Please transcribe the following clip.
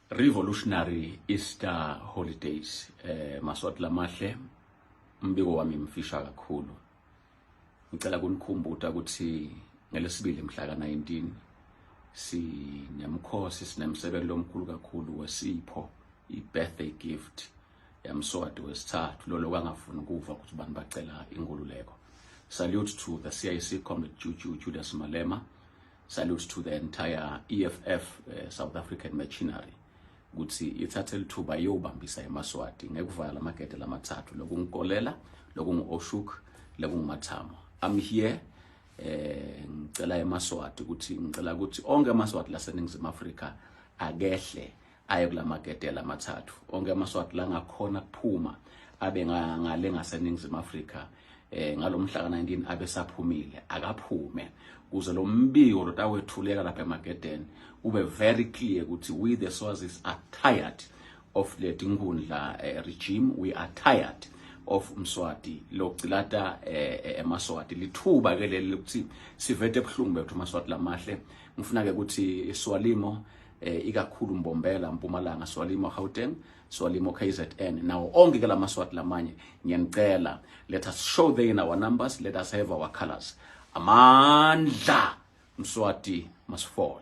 Revolutionary Easter Holidays. Maswati lamahle, umbiko wami mfisha kakhulu. Ngicela kunikhumbuta ukuthi ngelesibili mhla ka-19 sinemkhosi, sinemsebenzi lomkhulu kakhulu wesipho, i-birthday gift yaMswati wesithathu lolo kangafuni ukuva ukuthi abantu bacela inkululeko. Salute to the CIC Comrade Juju Julius Malema. Salute to the entire EFF South African machinery ukuthi ithathe lithuba iyobambisa emaswati ngekuvala amagede lamathathu, lokungukolela, lokungu-Oshoek, lokungumathamo. I'm here, ngicela emaswati ukuthi, ngicela ukuthi onke amaswati laseNingizimu Afrika akehle aye kulamagede lamathathu. Onke amaswati langakhona kuphuma abe ngale ngaseNingizimu Afrika ngalomhla ka-19 abe saphumile, akaphume kuze lo mbiko lotawethuleka lapha emagedeni ube very clear ukuthi we the Swazis are tired of le tinkundla regime. We are tired of Mswati locilata emaswati. Lithuba ke leli ukuthi sivete ebuhlungu bethu, amaswati lamahle. Ngifuna ke ukuthi Swalimo, ikakhulu Mbombela, Mpumalanga, Swalimo Gauteng, Swalimo KZN, nawo onke ke lamaswati lamanye, ngiyanicela, let us show there in our numbers, let us have our colors. Amandla! Mswati must fall.